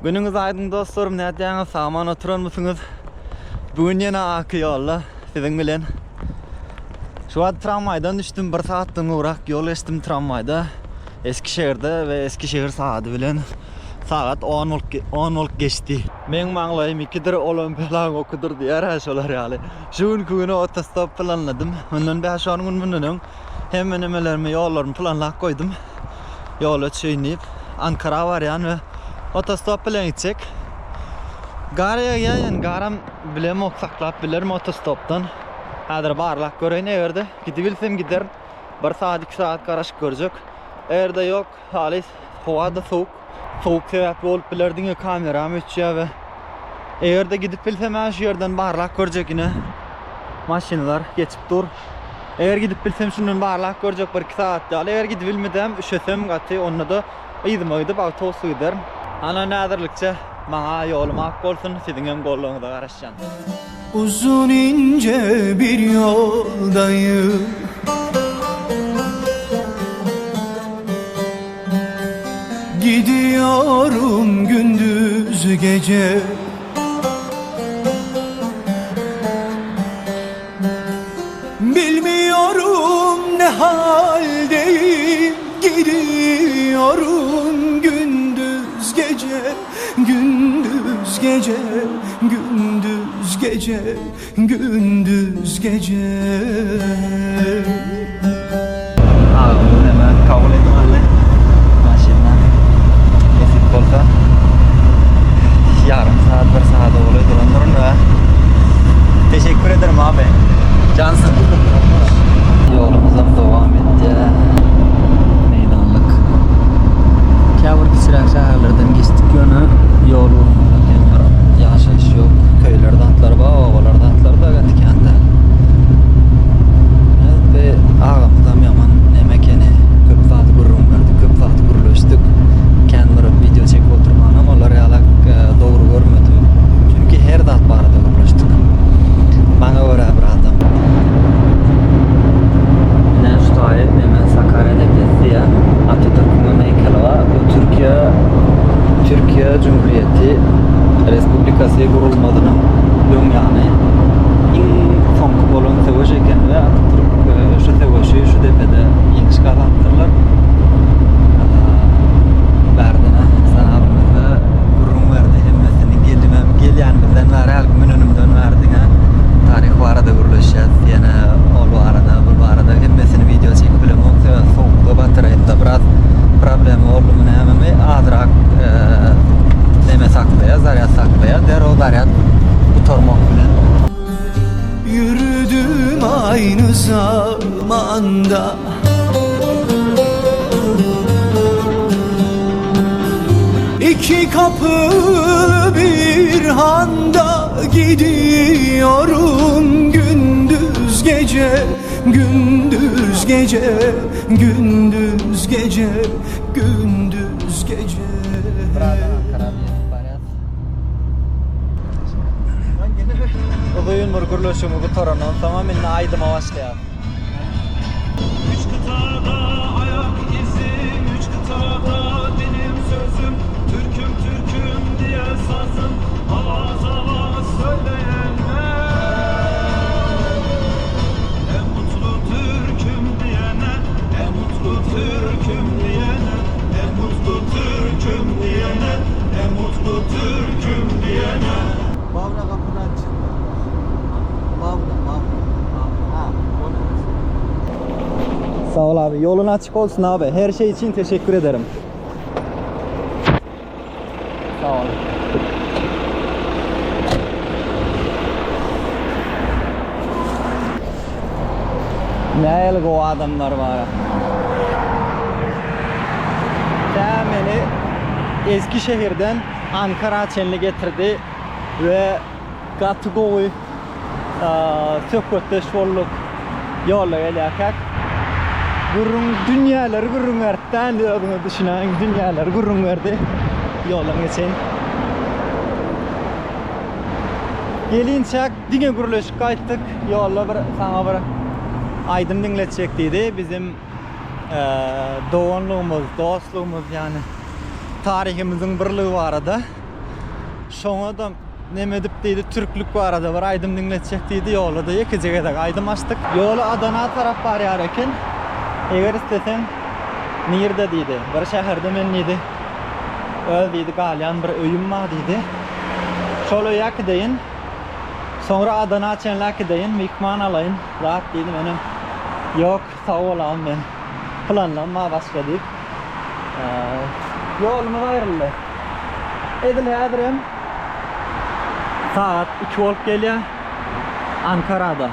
Günüňiz aýdyň dostlarym nätýäňiz sag-aman oturanmysyňyz? Bu gün ýene aky ýolda siziň bilen. Şu wagt tramwaýdan düşdüm bir sagatdan gowrak ýol geçdim tramwaýda Eskişehirde we Eskişehir sagady bilen sagat on bolup on bolup geçdi. Meň maňlaýym ikidir olam belaň okudyr diýer-hä şolar ýaly. Şu günki güni otostop planladym. Mundan bäş-on gün mundan öň hemme nemelerimi ýollarymy planlap goýdum. Ýola düşeýin diýip, Ankara barýan we otostop bilen gitjek. Gar ýagýar, ýöne garam bilemok saklap bilermi otostopdan. Häzir barlap göreýin, eger-de gidibilsem giderin. Bir sagat, iki sagat garaşyp görjek. Eger-de ýok, halys howa-da sowuk. Sowuk sebäpli bolup biler, diňe kameram öçýär we eger-de gidip bilsem-ä şu ýerden barlap görjek ine. Maşynlar geçip dur. Eger gidip bilsem şundan barlap görjek bir iki sagat ýaly. Eger gidibilmedem, üşesem gaty onda-da yzyma gidip awtobusda giderin. Ana häzirlikçe maňa ýolum ak bolsun, siziňem goldawyňyza garaşýan. Uzun ince bir ýoldayym. Gidiyorum gündüz gece. Bilmiyorum ne haldeyim Gidiyorum gündüz gece Gündüz gece Gündüz gece Gündüz gece. Agamyz neme kabul edip aldy maşyndan. Nesip bolsa ýarym sagat bir sagada golaý duran we teşekkür ederim abi. Jansyn. Ýolumyzam dowam etýär. Meýdanlyk. Käbir kiçiräk şäherlerden geçdik ýöne ýol ugrunda bir ýaşaýyş ýok. Köýler zatlar bar, obalar zatlar da gaty kände. Be agamyzam ýaman neme ekeni. Köp zady gürrüň berdi, köp zady gürleşdik. Kän bir wideo çekip oturmanam olar ýalak dogry görmedim. Çünki her zat barada gürleşdik. Maňa görä bir adam. Ine şu taýy neme Sakarýa depesi diýýär. Atatürküň heýkeli bar. Bu Türkiýe Türkiýe Cumhuriyeti Respublikasy gurulmazynyň öň ýany iň soňky bolan söweş eken we Atatürk şu söweşi şu depede ýeňiş gazanypdyrlar. Bärden Hasan abymyz-da gürrüň berdi hemmesini gelimem gelýänimizden bäri hälki münenimden bäri diňe taryh barada gürleşýäs ýene ol barada bu barada hemmesini wideo çekip bilemok sebäbi sowukda batareýada biraz problema boldumy nämemi azrak neme saklaýar zarýad saklaýar derrew zarýad gutarmak bilen. Ýürüdüm aýny zamanda. Iki kapyly bir handa gidiyorum gündüz gece gündüz gece gündüz gece gündüz gece. Uzyn bir gürleşigimi gutarandan soňam indi aýdyma başlaýas. Üç kytada ayak izim, üç kytada dilim sözüm, Türküm türküm diye sazım, avaz avaz söyleyenler. Ne mutlu Türküm diyene, ne mutlu Türküm diyene, ne mutlu Türküm diyene, ne mutlu Türküm diyene. Bawra gapydan çykdy. Bawra, Bawra. Ha, Sag ol abi. Ýolun açyk bolsun abi. Her şey için teşekkür ederim. Sag ol. Nähili gowy adamlar bar. Tä meni Eskişehirden Ankara çenli getirdi we gaty gowy söhbetdeş bolduk. Ýolda gelýärkäk gürrüň dünýäleri gürrüň berdi-dä indi özüňiz düşünäýiň dünýäleri gürrüň berdi. Ýoldan geçeýin. Gelinçäk diňe gürleşip gaýtdyk. Ýolda bir saňa bir aýdym diňletjek diýdi. Bizim doganlygymyz, dostlugymyz ýagny taryhymyzyň birligi barada. Şoňa-da neme edip diýdi, türklük barada bir aýdym diňletjek diýdi. Ýolda-da ýekeje gezek aýdym açdyk. Ýoly Adana tarap barýar eken. Eger isleseň, nirde diýdi. Bir şäherde men diýdi. Öz diýdi, galýan bir öýüm bar diýdi. Şol öýe äkideýin. Soňra Adana çenli äkideýin, myhman alaýyn, zat diýdi. Menem, Ýok, sag bol agam, men planlam bar başga diýip, ýolumyz aýryldy. Edil häzirem sagat 2 bolup gelýär Ankarada.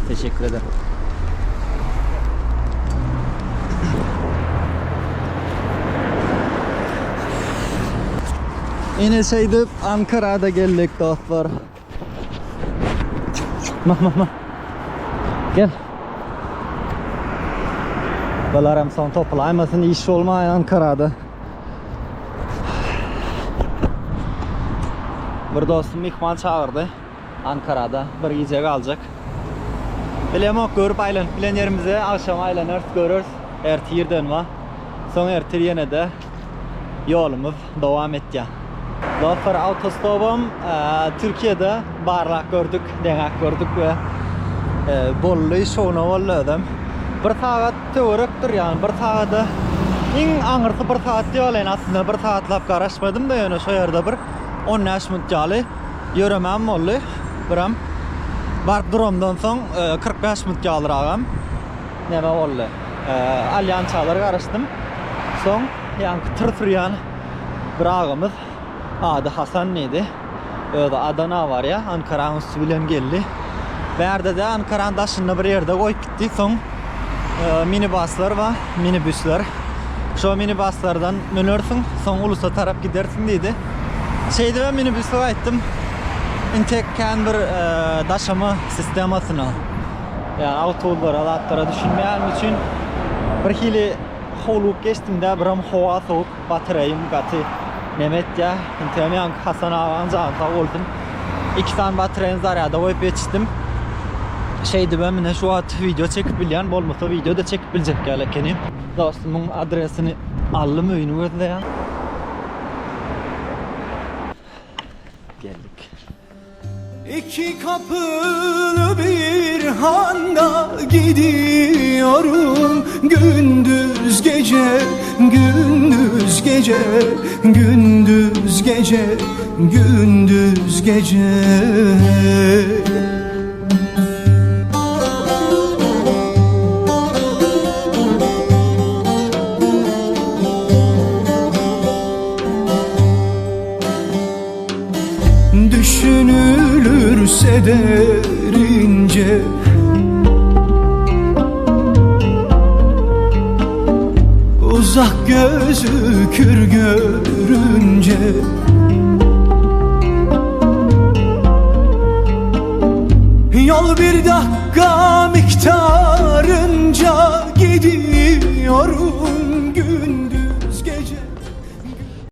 Teşekkür ederim. Ine şeýdip Ankarada geldik dostlar. Mah mah mah. Gel. Bularam soň topulaýmasyn iş bolmaý Ankarada. Bir dostum myhman çagyrdy. Ankarada bir gije galjak. Bilemok görüp aýlanyp bilen ýerimize agşam aýlanarys göreris. Ertirden wa. Soň ertir ýene-de ýolumyz dowam etýär. Dostlar awtostopam Türkiýede barlap gördük, deňäp gördük we boldy, şowuna boldy özem. Bir sagat töwerekdir, ýagny bir sagada iň aňyrsy bir sagat diýip alaýyn, aslynda bir sagatlap garaşmadym-da, ýöne şo ýerde bir 15 minut ýaly ýöremem boldy. Biram baryp duramdan soň 45 minut ýalyragam neme boldy. Alýançalar garaşdym. Soň ýaňky tyr sürýän bir agamyz ady Hasan diýdi. Özi Adana barýar. Ankaranyň üsti bilen geldi. Bärde-de Ankaranyň daşynda bir ýerde goýup gitdi. Soň minibuslar bar, minibuslar. Şo minibuslardan münersiň, soň ulusa tarap gidersiň diýdi. Şeýdibem minibusda gaýtdym. Intek kän bir daşama sistemasyna, ýa awtobuslara, zatlara düşünmeýänim üçin bir hili howlugyp geçdim-de, biram howa sowuk, batareýim gaty neme etýär. Integem ýaňky Hasan agaň jany sag bolsun. Iki sany batareýini zarýada goýup ýetişdim. Şeýdibem ine şu wagt wideo çekip bilýän, bolmasa wideo-da çekip biljek ýaly ekenim. Dostumyň adresini aldym, öýüni gözleýän. Geldik. Iki kapılı bir handa gidiyorum Gündüz gece, gündüz gece, gündüz gece, gündüz gece Düşünülürse derince Uzak gözükür görünce Yol bir dakika.